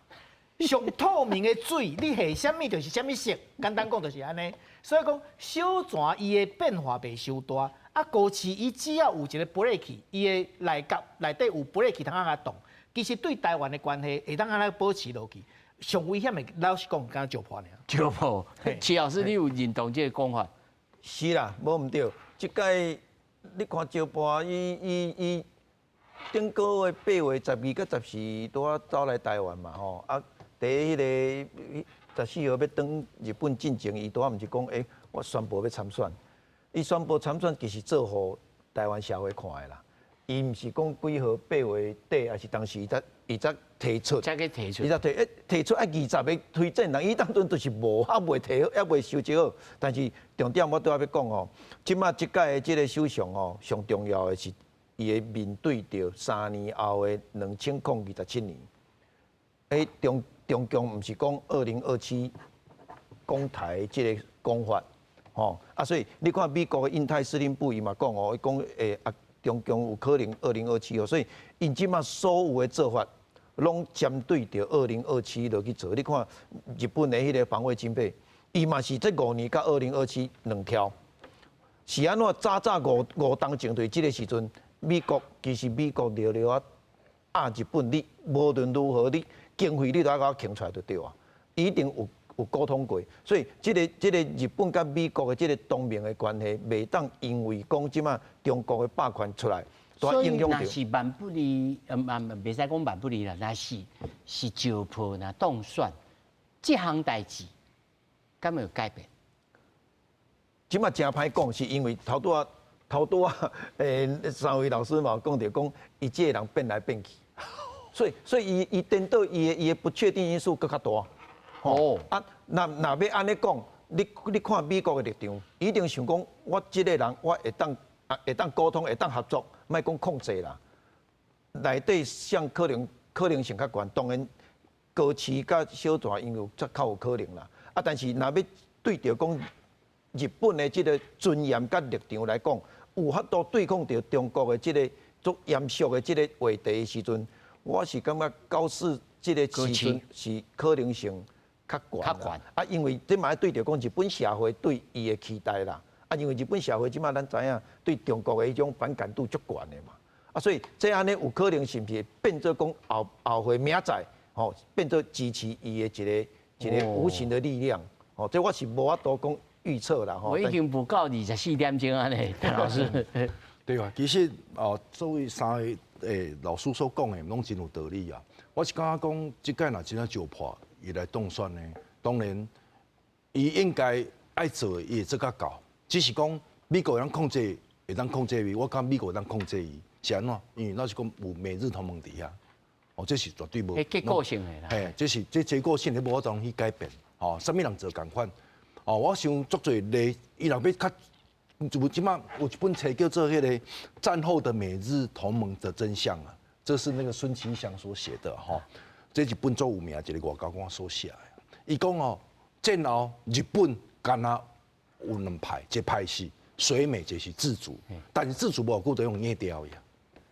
上透明的水，你下啥物就是啥物色。簡單講就是按呢。所以講小泉伊的變化袂傷大。啊，高市伊只要有一個 brake，伊的內閣內底有 brake 通啊動。其實對台灣的關係會當按呢保持落去，上危險的老實講，敢若石破爾。石破，齊老師，你有認同這個講法？是啦，無毋對。這擺你看石破，伊頂個月8月12佮14拄仔走來台灣嘛吼。啊，佇彼个14號欲轉日本進前，伊拄仔毋是講，欸，我宣布欲參選。伊宣布參選，其實做予台灣社會看的啦。伊毋是講幾號八月底，還是當時伊才提出，才去提出，伊才提欸提出愛20個推薦人，伊當陣就是無猶未提好，猶未收集好。但是重點我拄仔欲講吼，這馬這擺的這个首相吼，上重要的是伊會面對著3年後的2027年。欸，中共毋是講2027攻台這个講法，吼啊，所以你看美國的印太司令部伊嘛講哦，伊講欸啊。中共有可能二零二七哦，所以𪜶這馬所有的做法，攏針對著二零二七落去做。你看日本的彼个防衛經費，伊嘛是這5年佮二零二七兩條，是按怎？早早5冬前對這个時陣，美國其實美國著著啊壓日本，你無論如何你經費你都愛共我騰出來就對啊，一定有溝通過，所以這个日本佮美國的這個同盟的關係，袂當因為講這馬中國的霸權出來，所以若是萬不利，袂使講萬不利啦，若是是石破若當選，這項代誌，敢會有改變？這馬誠歹講，是因為頭拄仔頭拄仔，三位老師嘛有講著講，伊這個人變來變去，所以伊顛倒伊的不確定因素閣較大。哦，啊，若若欲按呢講，你看美國的立場，伊一定想講，我這个人我會當啊會當溝通，會當合作，莫講控制啦。內底上可能性較懸，當然高市佮小泉𪜶有則較有可能啦。啊，但是若欲對著講日本的這个尊嚴佮立場來講，有法度對抗著中國的這个足嚴肅的這个話題的時陣，我是感覺高市這個時陣是可能性較懸啊，因為這嘛愛對著講日本社會對伊的期待啦。啊，因為日本社會這馬咱知影對中國的彼種反感度足懸的嘛。啊，所以這按呢有可能是毋是變做講後後會明仔載吼，變做支持伊的一個無形的力量。吼，這我是無法度講預測啦。吼，我已經無夠24點鐘按呢，陳老師。對啊，其實哦，作為三个老師所講的，攏真有道理啊。我是感覺講，這擺若真正石破伊來當選呢，當然伊應該愛做的，伊會做較到。只是講美國會當控制，會當控制伊，我感覺美國會當控制伊，是按怎？因為那是講有美日同盟佇遐，哦，這是絕對無。結構性的啦。嘿，這是這結構性的無法度去改變。哦，啥物人做仝款？哦，我想足濟例，伊若欲較，就這馬有一本冊叫做彼个戰後的美日同盟的真相啊，這是那個孫其祥所寫的吼。這日本足有名一个外交官所寫的。伊講哦，戰後日本敢若有兩派，一派是隨美，一個是自主。但是自主無偌久就予挵掉去啊，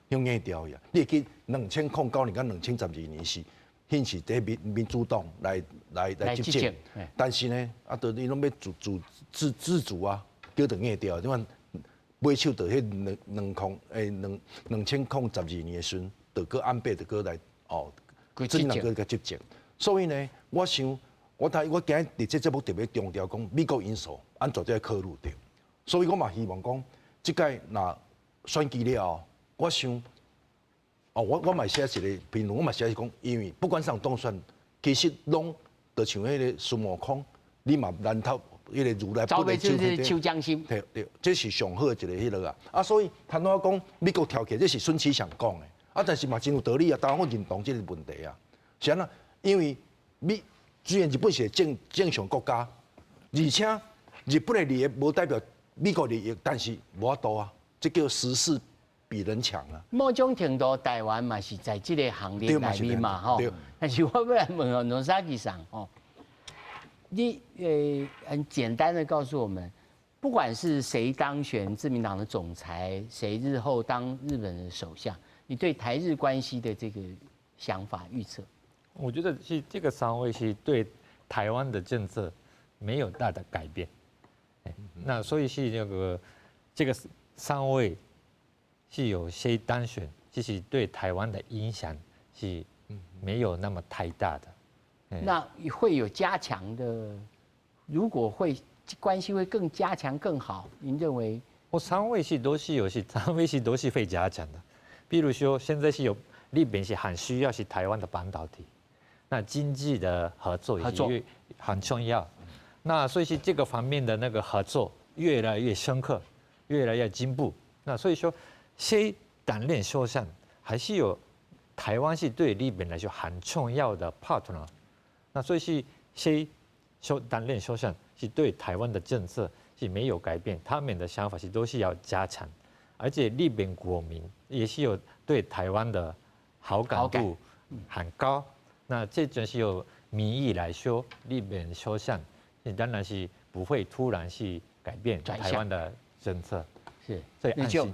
予挵掉去啊。你會記2009年佮2012年是，彼時佇民主黨來執政，但是呢，啊，就伊攏欲自主啊，叫做挵掉，這款尾手就彼兩兩空欸兩2012年的時陣，就閣安倍就閣來哦，真人閣閣執政。所以呢，我想我睇我今日佇這節目特別強調講美國因素，咱絕對愛考慮著。所以我嘛希望講，這屆若選舉了後，我想，哦，我嘛寫一個評論，我嘛寫是講，因為不管啥當選，其實攏就像彼個孫悟空，你嘛難逃彼個如來不的手掌心。對對，這是上好的一個彼落啊。啊，所以頭拄仔講美國跳起來，這是孫啟祥講的，啊，但是嘛真有道理啊。當然我認同這個問題啊。是按怎？因為美雖然日本是正常國家，而且日本的利益無代表美國利益，但是無法度啊，這叫時勢比人強啊。某種程度，台灣嘛是在這個行列內面嘛，吼。但是我欲來問哦，野崎桑吼，你很簡單的告訴我們，不管是誰當選自民黨的總裁，誰日後當日本的首相，你對台日關係的這個想法預測？我覺得是這個三位是對台灣的政策沒有大的改變，那所以是那個這個三位是有誰當選，其實對台灣的影響是沒有那麼太大的。那會有加強的？如果會關係會更加強更好，您認為？我三位是都是有是三位是都是會加強的，比如說現在是有日本是很需要是台灣的半導體。那經濟的合作也是很重要，那所以是這個方面的那個合作越來越深刻，越來越進步。那所以說，誰擔任首相，還是有台灣是對日本來說很重要的 partner。那所以是誰擔任首相，是對台灣的政策是沒有改變，他們的想法是都是要加強，而且日本國民也是有對台灣的好感度很高。那這種是有民意來說，日本首相，當然是不會突然去改變台灣的政策，是，所以安心。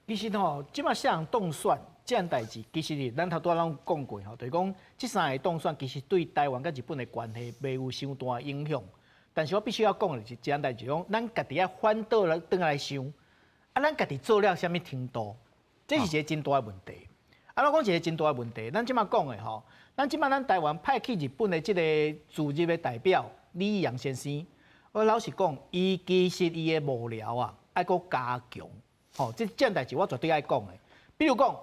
其實吼，這擺啥人當選這件代誌，其實咱頭拄仔攏講過吼，就是講這三个當選，其實對台灣佮日本的關係袂有傷大影響。但是我必須要講的是，這件代誌講，咱家己愛反倒來轉來想，啊，咱家己做了啥物程度，這是一个真大的問題。啊，我講一个真大的問題，咱這擺講的吼，咱這擺咱台灣派去日本的這个駐日的代表李義陽先生，我老實講，伊其實伊的幕僚啊，愛閣加強。吼，這件代誌我絕對愛講的。比如講，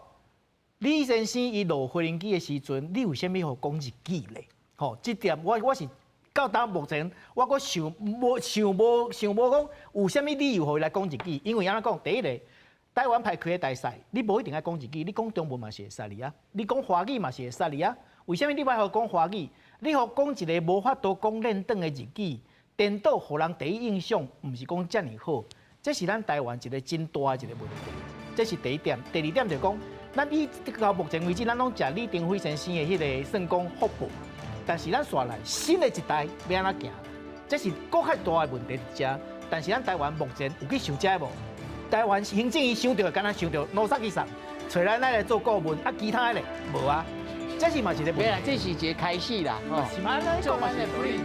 李先生伊落飛行機的時陣，你為啥物予講日語咧？吼，這點我是到今目前，我閣想無講有啥物理由予伊來講日語，因為按怎講，第一个，台灣派去的大使，你無一定愛講日語，你講中文嘛是會使哩啊，你講華語嘛是會使哩啊。為啥物你欲予講華語？你予講一个無法度講輪轉的日語，顛倒予人第一印象毋是講遮爾好。這是咱台灣一个真大的一个問題，這是第一點。第二點就是講，咱以到目前為止，咱攏食李登輝先生的彼个算講福報，但是咱紲來新的一代欲按怎行，這是閣較大的問題佇遮。但是咱台灣目前有去想這個無？台灣行政院想著，敢若想著野崎桑，揣咱來做顧問，啊，其他的咧無啊，這是嘛一個問題。這是一個開始啦，是嗎？做咱的福利。